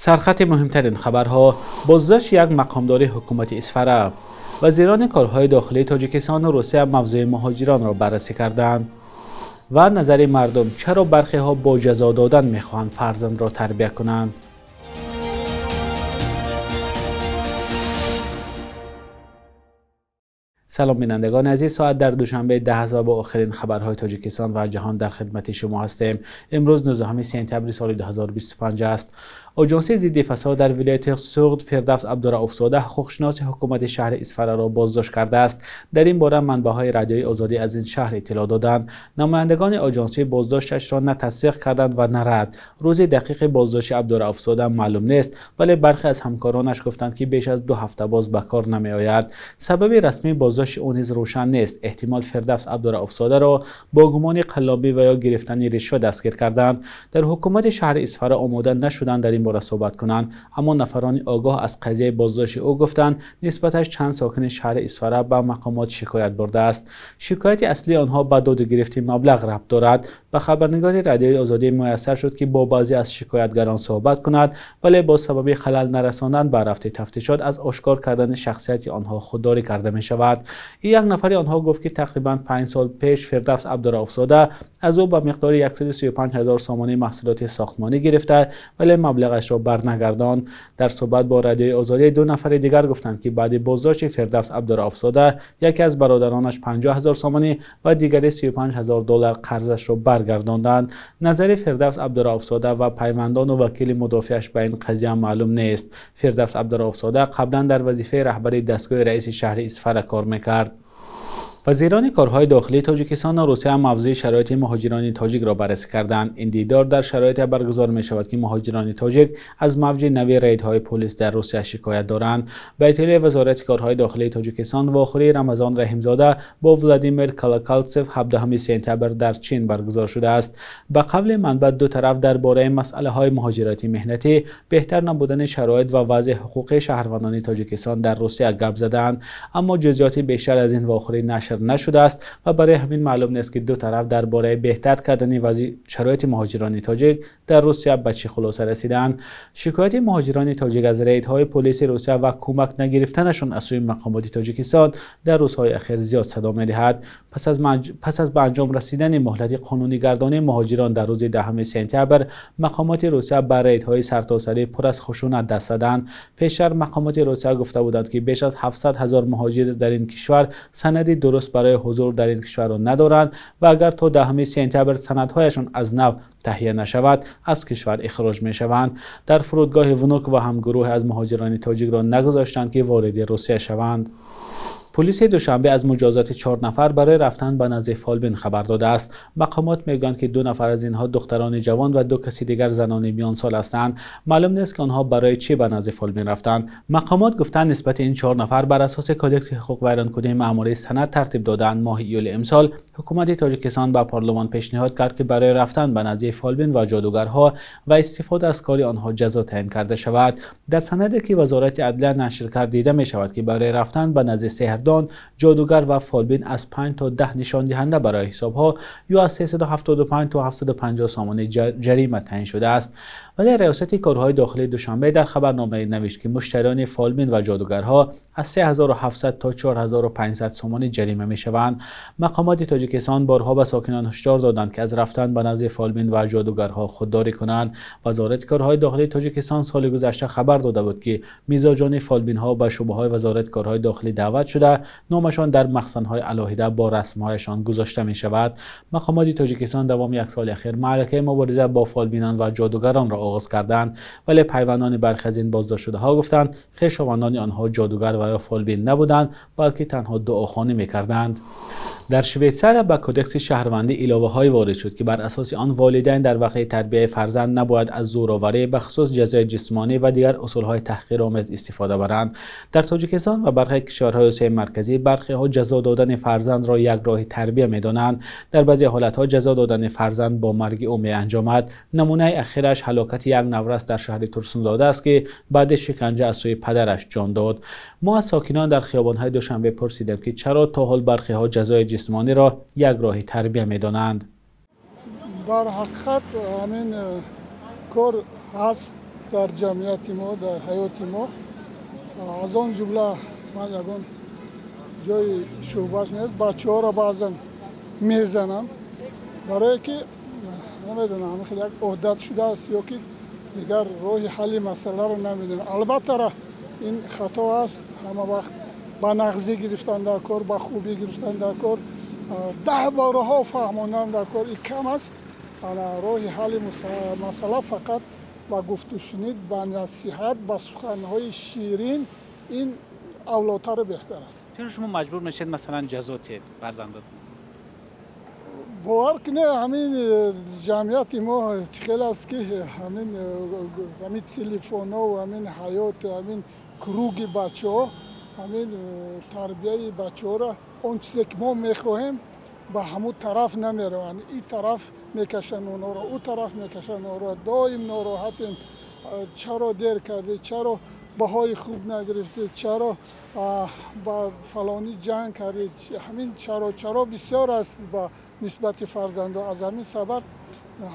Сархати муҳимтарин хабарҳо: боздошти як мақомдори ҳукумати Исфара. Вазирони корҳои дохилии Тоҷикистон ва Русия мавзӯи муҳоҷиронро баррасӣ карданд. Ва назари мардум: чаро баъзеҳо бо ҷазо додан мехоҳанд фарзандро тарбия кунанд? Салом бинандагони азиз, соат дар Душанбе 10 аст ва бо охирин хабарҳои Тоҷикистон ва ҷаҳон дар хидмати шумо ҳастем. Имрӯз 19 сентябри соли 2025 аст. Оҷонсии зидди фасод дар вилояти Суғд Фирдавс Абдурауфзода, ҳуқуқшиноси ҳукумати шаҳри Исфараро боздошт кардааст. Дар ин бора манбаъҳои Радиои Озодӣ аз ин шаҳр иттилоъ доданд. Намояндагони оҷонсӣ боздошташро на тасдиқ карданд ва на рад. Рӯзи дақиқи боздошти Абдурауфзода маълум нест, вале баъзе аз ҳамкоронаш гуфтанд, ки беш аз 2 ҳафта боз ба кор намеояд. Сабаби расмии боздошти ӯ низ рӯшан нест. Эҳтимол Фирдавс Абдурауфзодаро бо гумони қаллобӣ ва ё гирифтани ришва дастгир карданд. Дар ҳукумати шаҳри Исфара омода нашуданд дар ин бора суҳбат кунанд, аммо нафарони огоҳ аз қазияи боздошти ӯ гуфтанд, нисбаташ чанд сокини шаҳри Исфара ба мақомот шикоят бурдааст. Шикояти аслии онҳо ба додугирифти маблағ рабт дорад. Ба хабарнигори Радиои Озодӣ муяссар шуд, ки бо баъзе аз шикоятгарон суҳбат кунад, вале бо сабаби халал нарасондан ба рафти тафтишот аз ошкор кардани шахсияти онҳо худдорӣ карда мешавад. Як нафари онҳо гуфт, ки тақрибан 5 сол пеш Фирдавс Абдурауфзода аз ӯ ба миқдори 135 ҳазор сомонӣ маҳсулоти сохтмонӣ гирифта, вале маблағашро барнагардонд. Дар суҳбат бо Радиои Озодӣ 2 нафари дигар гуфтанд, ки баъди боздошти Фирдавс Абдурауфзода яке аз бародаронаш 50 ҳазор сомонӣ ва дигаре 35 ҳазор доллар қарзашро баргардонданд. Назари Фирдавс Абдурауфзода ва пайвандону вакили мудофиаш ба ин қазия маълум нест. Фирдавс Абдурауфзода қаблан дар вазифаи раҳбари дастгоҳи раиси шаҳри Исфара кор мекард. Вазирони корҳои дохилии Тоҷикистон ва Русия мавзӯи шароити муҳоҷирони тоҷикро баррасӣ карданд. Ин дидор дар шароите баргузор мешавад, ки муҳоҷирони тоҷик аз мавҷи нави рейдҳои полис дар Русия шикоят доранд. Ба иттилои Вазорати корҳои дохилии Тоҷикистон, вохӯрии Рамазон Раҳимзода бо Владимир Колоколтсев 17 сентябр дар Чин баргузор шудааст. Ба қавли манбаъ, ду тараф дар бораи масъалаҳои муҳоҷирати меҳнатӣ, беҳтар набудани шароит ва вазъи ҳуқуқии шаҳрвандони Тоҷикистон дар Русия гап задаанд. Аммо ҷузъиёти бештар аз ин вохӯрӣ нашр нашудааст ва барои ҳамин маълум нест, ки ду тараф дар бораи беҳтар кардани вазъи шароити муҳоҷирони тоҷик дар Русия ба чӣ хулоса расидаанд. Шикояти муҳоҷирони тоҷик аз рейдҳои полиси Русия ва кӯмак нагирифтанашон аз сӯи мақомоти Тоҷикистон дар рӯзҳои ахир зиёд садо медиҳад. Пас аз ба анҷом расидани муҳлати қонунигардонии муҳоҷирон дар рӯзи 10 сентябр, мақомоти Русия ба рейдҳои сартосарӣ пур аз хушунат даст заданд. Пештар мақомоти Русия гуфта буданд, ки беш аз 700 ҳазор муҳоҷир дар ин кишвар санади дуруст барои ҳузур дар ин кишварро надоранд ва агар то 10 сентябр санадҳояшон аз нав таҳия нашавад, аз кишвар ихроҷ мешаванд. Дар фурудгоҳи Внуково ҳам гурӯҳе аз муҳоҷирони тоҷикро нагузоштанд, ки вориди Русия шаванд. Полиси Душанбе аз муҷозоти 4 нафар барои рафтан ба назди фолбин хабар додааст. Мақомот мегӯянд, ки 2 нафар аз инҳо духтарони ҷавон ва 2 каси дигар занони миёнсол ҳастанд. Маълум нест, ки онҳо барои чӣ ба назди фолбин рафтанд. Мақомот гуфтанд, нисбати ин 4 нафар бар асоси Кодекси ҳуқуқвайронкунии маъмурии санад тартиб додаанд. Моҳи июли имсол ҳукумати Тоҷикистон ба парлумон пешниҳод кард, ки барои рафтан ба назди фолбин ва ҷодугарҳо ва истифода аз кори онҳо ҷазо таъин карда шавад. Дар санаде, ки Вазорати адлия нашр кард, дида мешавад, ки барои рафтан ба назди сеҳрдон, ҷодугар ва фолбин аз 5 то 10 нишондиҳанда барои ҳисобҳо ё аз 375 то 750 сомонӣ ҷарима таъин шудааст. Вале Раёсати корҳои дохилии Душанбе дар хабарномае навишт, ки муштариёни фолбин ва ҷодугарҳо аз 3700 то 4500 сомонӣ ҷарима мешаванд. Мақомоти Тоҷикистон борҳо ба сокинон ҳушдор доданд, ки аз рафтан ба назди фолбин ва ҷодугарҳо худдорӣ кунанд. Вазорати корҳои дохилии Тоҷикистон соли гузашта хабар дода буд, ки мизоҷони фолбинҳо ба шӯъбаҳои Вазорати корҳои дохилӣ даъват шуда, номашон дар махзанҳои алоҳида бо расмҳояшон гузошта мешавад. Мақомоти Тоҷикистон давоми як соли ахир маъракаи мубориза бо фолбинон ва ҷодугаронро оғоз карданд, вале пайвандони баъзе аз ин боздоштшудаҳо гуфтанд, хешовандони онҳо ҷодугар ва ё фолбин набуданд, балки танҳо дуохонӣ мекарданд. Дар Швейтсария ба кодекси шаҳрвандӣ иловаҳое ворид шуд, ки бар асоси он волидайн дар вақти тарбияи фарзанд набояд аз зӯроварӣ, ба хусус ҷазои ҷисмонӣ ва дигар усулҳои таҳқиромез истифода баранд. Дар Тоҷикистон ва баъзе кишварҳои Осиёи Марказӣ баъзеҳо ҷазо додани фарзандро як роҳи тарбия медонанд. Дар баъзе ҳолатҳо ҷазо додани фарзанд бо марги ӯ меанҷомад. Намунаи ахираш ҳалокати як наврас дар шаҳри Турсунзода аст, ки баъди шиканҷа аз сӯи падараш ҷон дод. Мо аз сокинон дар хиёбонҳои Душанбе пурсидем, ки чаро то ҳол баъзеҳо ҷазои ҷисмониро як роҳи тарбия медонанд. Дар ҳақиқат ҳамин кор ҳаст. Дар ҷамъияти мо, дар ҳаёти мо. Аз он ҷумла ман ягон ҷои шӯъбаш нест, бачаҳоро баъзан мезанам, барое ки намедонам, хеле як одат шудааст ё ки дигар роҳи ҳалли масъаларо намедонам. Албатта ин хато аст, ҳама вақт ба нағзӣ гирифтан дар кор, ба хубӣ гирифтан дар кор, 10 борҳо фаҳмондан дар кор ин кам аст. Роҳи ҳалли масъала фақат ба гуфтушунид, ба насиҳат, ба суханҳои ширин ин авлотару беҳтар аст. Чаро шумо маҷбур мешавед масалан ҷазо диҳед фарзандатон? Бовар кунед, ҳамин ҷамъияти мо хел аст ки ҳамин телефонҳо, ҳамин ҳаёт, ҳамин круги бачаҳо, ҳамин тарбияи бачаҳоро он чизе ки мо мехоҳем ба ҳамун тараф намераванд. Ин тараф мекашанд онҳоро, ӯ тараф мекашанд онҳоро. Доим нороҳатем. Чаро дер кардӣ, чаро баҳои хуб нагирифтӣ, чаро ба фалонӣ ҷанг кардӣ. Ҳамин чаро чаро бисёр аст ба нисбати фарзандо. Аз ҳамин сабаб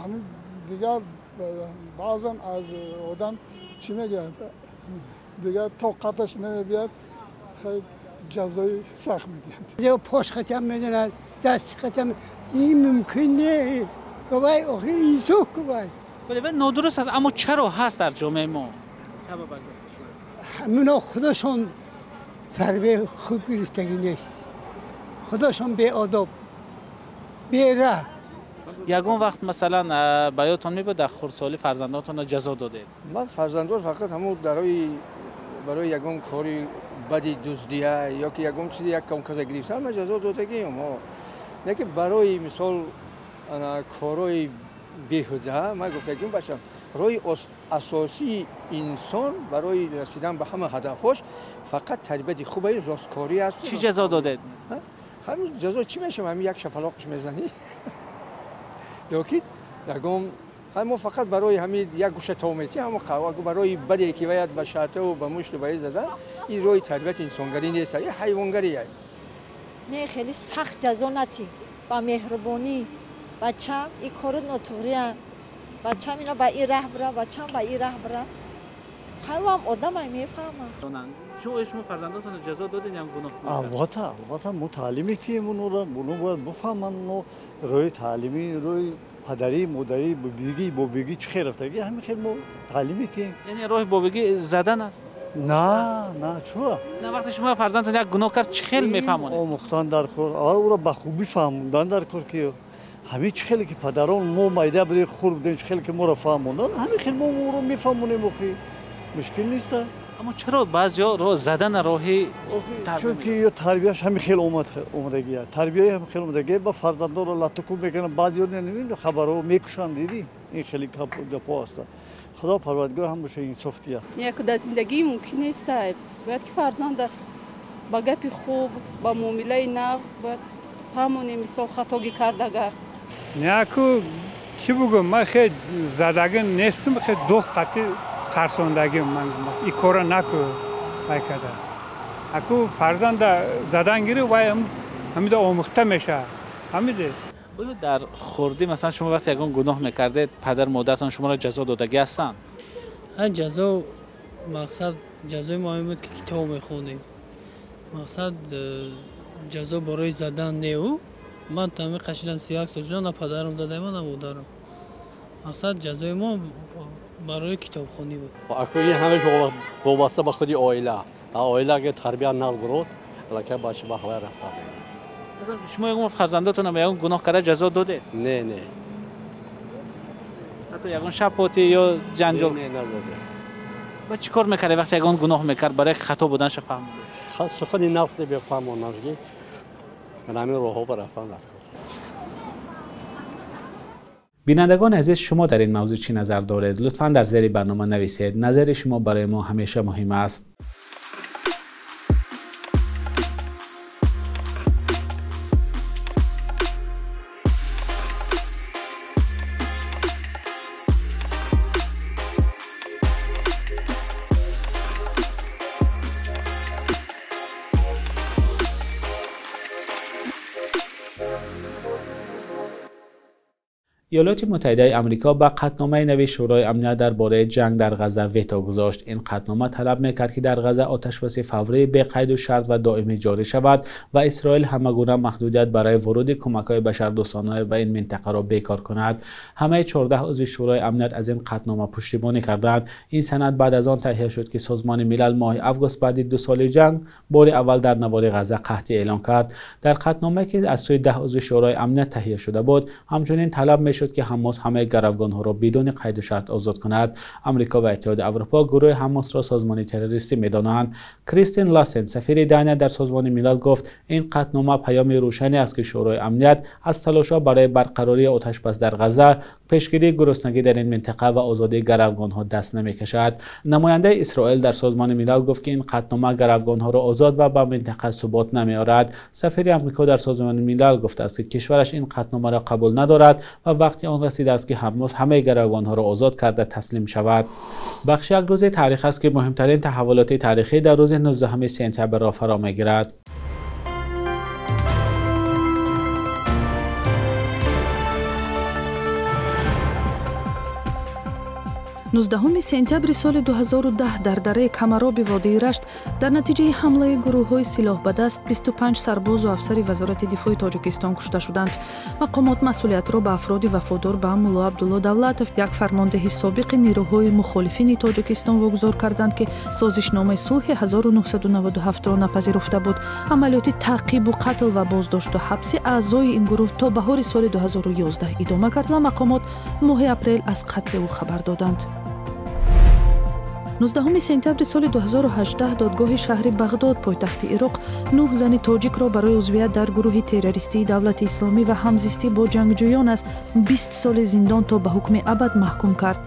ҳамин дигар баъзан аз одам чӣ мегӯяд, дигар тоқаташ намебиёд, ҷазои сахт медиҳад. Пош қатам медонад, даст қатам, ин мумкин не. Вай охи инсоф вай. Вале нодуруст аст, аммо чаро ҳаст дар ҷомеаи мо? Ҳамино худашон тарбияи хуб гирифтагӣ нест. Худашон беодоб, бераҳм. Ягон вақт масалан ба ёдтон мебуд дар хурдсолӣ фарзандотонро ҷазо додед? Ман фарзандон фақат ҳамон барои ягон кори бади дуздия ё ки ягон чизи як каза гирифтан ман ҷазо додагиам. Лекин барои мисол корҳои беҳуда ман гуфтагиам бачам, роҳи асосии инсон барои расидан ба ҳама ҳадафҳош фақат тарбияти хубаи росткорӣ аст. Чӣ ҷазо додед? Ҳамин ҷазо чӣ мешавад? Ҳамин як шапалоқш мезанӣ ё ки ягон мо фақат барои ҳамин як гӯша тов метиҳ, ҳамо барои баде ки бояд ба шатаву ба мушту ба задан, ин роҳи тарбияти инсонгарӣ нест, ин ҳайвонгарӣ аст. Не, хеле сахт ҷазо натӣ, ба меҳрубонӣ. Бачам ин кору нотуғрия, бачам ина ба ин раҳ бира, бачам ба ин раҳ бира. Ҳамам одамай мефаҳмам. Шумо фарзандотонро ҷазо додед ям гуноҳ? Албатта, албатта мо таълим медиҳем онҳоро, онҳо бояд бифаҳманд онҳо роҳи таълимӣ, роҳи падарӣ, модарӣ, бибигӣ, бобигӣ чӣ хел рафтагӣ, ҳамин хел мо таълим медиҳем. Яъне роҳи бобигӣ задан аст? На, на, чура? На, вақте шумо фарзандтон як гуноҳ кард, чӣ хел мефаҳмонед? Омӯхтан дар кор, аввал ӯро ба хубӣ фаҳмондан дар кор, ки ҳамин чӣ хеле ки падарон мо майда будем, хурд будем, чӣ хеле ки моро фаҳмондан, ҳамин хел мо ӯро мефаҳмонем. Охи мушкил нест. Аммо чаро баъзеҳо роҳ задан роҳи чунки ё тарбияш ҳамин хел омадагия, тарбияи ҳамин хел омадагия, ба фарзандонро латтукӯб мекунанд, баъд ё намедонам хабарҳо мекушанд, дидӣ? Ин хеле гапҳо ҳастанд. Худо парвардигор ҳамаша инсоф диҳад. Яку дар зиндагӣ мумкин нест, бояд ки фарзанда ба гапи хуб, ба муомилаи нағз бояд фаҳмонем, мисол хатогӣ кард агар. Няку чӣ бугум, ман хел задагӣ нестам, хел дух қатӣ тарсондагим, ман ин корро наку вай карда. Аку фарзанда задан гирифт, вай ҳамида омӯхта мешавад. Ҳамиде. Оё дар хурдӣ масалан шумо вақте ягон гуноҳ мекардед, падар модаратон шуморо ҷазо додагӣ ҳастанд? Ҳа, ҷазо мақсад ҷазои мо ин буд ки китоб мехондем. Мақсад ҷазо барои задан неу. Ман тамоми қашидам 31 сол шуда, на падарам задаима, на модарам. Мақсад ҷазои мо барои китобхонӣ буд. Ин ҳамааш вобаста ба худи оила. Оила агар тарбия набурд, аллакай бача ба ҳавай рафта меравад. Шумо ягон фарзандотонам ягон гуноҳ карда ҷазо додед? Не, не. Ҳатто ягон шапотӣ ё ҷанҷол? Не, надодем. Ба чӣ кор мекардед вақте ягон гуноҳ мекард, барои хато буданша фаҳмонед? Сухани нафс бефаҳмонам, ки ҳамин роҳҳо ба рафтан дар кор. Бинандагони азиз, шумо дар ин мавзӯъ чӣ назар доред? Лутфан дар зери барнома нависед. Назари шумо барои мо ҳамеша муҳим аст. Иёлоти Муттаҳидаи Амрико ба қатъномаи нави Шӯрои Амният дар бораи ҷанг дар Ғазза вето гузошт. Ин қатънома талаб мекард, ки дар Ғазза оташбаси фаврӣ, беқайду шарт ва доимӣ ҷорӣ шавад ва Исроил ҳамагуна маҳдудият барои вуруди кӯмакҳои башардӯстона ба ин минтақаро бекор кунад. Ҳамаи 14 узви Шӯрои Амният аз ин қатънома пуштибонӣ карданд. Ин санад баъд аз он таҳия шуд, ки Созмони Милал моҳи август баъди 2 соли ҷанг бори аввал дар навори Ғазза қаҳтӣ эълон кард. Дар қатъномае, ки аз сӯи 10 узви Шӯрои Амният таҳия шуда буд, ҳамчунин талаб мешуд, ки Ҳамос ҳамаи гаравгонҳоро бидуни қайду шарт озод кунад. Амрико ва Иттиҳоди Аврупо гурӯҳи Ҳамосро созмони террористӣ медонанд. Кристин Лассен, сафири Дания дар Созмони Милал, гуфт ин қатънома паёми рӯшане аст, ки Шӯрои Амният аз талошҳо барои барқарории оташбас дар Ғазза, пешгирии гуруснагӣ дар ин минтақа ва озодии гаравгонҳо даст намекашад. Намояндаи Исроил дар Созмони Милал гуфт, ки ин қатънома гаравгонҳоро озод ва ба минтақа субот намеорад. Сафири Амрико дар Созмони Милал гуфтааст, ки кишвараш ин қатъномаро қабул надорад ва вақти он расидааст, ки Ҳамос ҳамаи гаравгонҳоро озод карда таслим шавад. Бахши як рӯзи таърих аст, ки муҳимтарин таҳаввулоти таърихӣ дар рӯзи 19 сентябрро фаро мегирад. 19 сентябри соли 2010 дар дараи Камароби водии Рашт дар натиҷаи ҳамлаи гурӯҳҳои силоҳбадаст 25 сарбозу афсари Вазорати дифои Тоҷикистон кушта шуданд. Мақомот масъулиятро ба афроди вафодор ба Мулло Абдулло Давлатов, як фармондеҳи собиқи нерӯҳои мухолифини Тоҷикистон, вогузор карданд, ки созишномаи сулҳи 1997-ро напазируфта буд. Амалиёти таъқибу қатл ва боздошту ҳабси аъзои ин гурӯҳ то баҳори соли 2011 идома кард ва мақомот моҳи апрел аз қатли ӯ хабар доданд. 19 сентябри соли 2018 додгоҳи шаҳри Бағдод, пойтахти Ироқ, 9 зани тоҷикро барои узвият дар гурӯҳи террористии Давлати Исломӣ ва ҳамзистӣ бо ҷангҷӯён аз 20 соли зиндон то ба ҳукми абад маҳкум кард.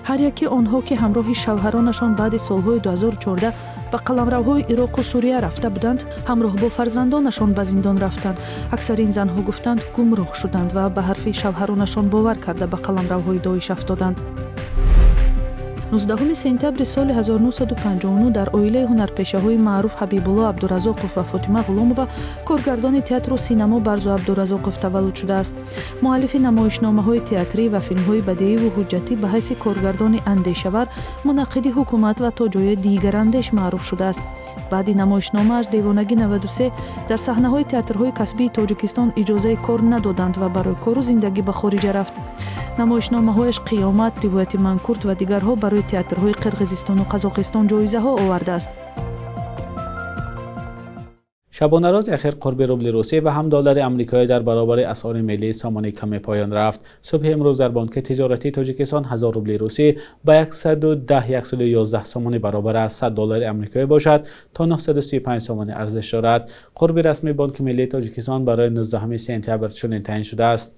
Ҳар яки онҳо, ки ҳамроҳи шавҳаронашон баъди солҳои 2014 ба қаламравҳои Ироқу Сурия рафта буданд, ҳамроҳ бо фарзандонашон ба зиндон рафтанд. Аксари ин занҳо гуфтанд, гумроҳ шуданд ва ба ҳарфи шавҳаронашон бовар карда ба қаламравҳои Доиш афтоданд. 19 сентябри соли 1959 дар оилаи ҳунарпешаҳои маъруф Ҳабибулло Абдуразоқов ва Фотима Ғуломова коргардони театру синамо Барзу Абдуразоқов таваллуд шудааст. Муаллифи намоишномаҳои театрӣ ва филмҳои бадеиву ҳуҷҷатӣ ба ҳайси коргардони андешавар, мунаққиди ҳукумат ва то ҷои дигарандеш маъруф шудааст. Баъди намоишномааш «Девонагӣ 93» дар саҳнаҳои театрҳои касбии Тоҷикистон иҷозаи кор надоданд ва барои кору зиндагӣ ба хориҷа рафт. Намоишномаҳояш «Қиёмат», «Ривояти Манкурт» ва дигарҳо барои театрҳои Қирғизистону Қазоқистон ҷоизаҳо овардааст. Шабонарӯзи ахир қурби рубли русӣ ва ҳам доллари амрикоӣ дар баробари асъори миллии сомонӣ каме поён рафт. Субҳи имрӯз дар Бонки тиҷоратии Тоҷикистон 1000 рубли русӣ ба 110-111 сомонӣ баробар аст. 100 доллари амрикоӣ бошад то 935 сомонӣ арзиш дорад. Қурби расмии Бонки миллии Тоҷикистон барои 19 сентябр чунин таъин шудааст.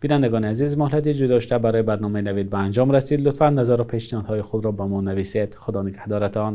Бинандагони азиз, муҳлати ҷудошта барои барномаи Навид ба анҷом расид. Лутфан назару пешниҳодҳои худро ба мо нависед. Худо нигаҳдоратон.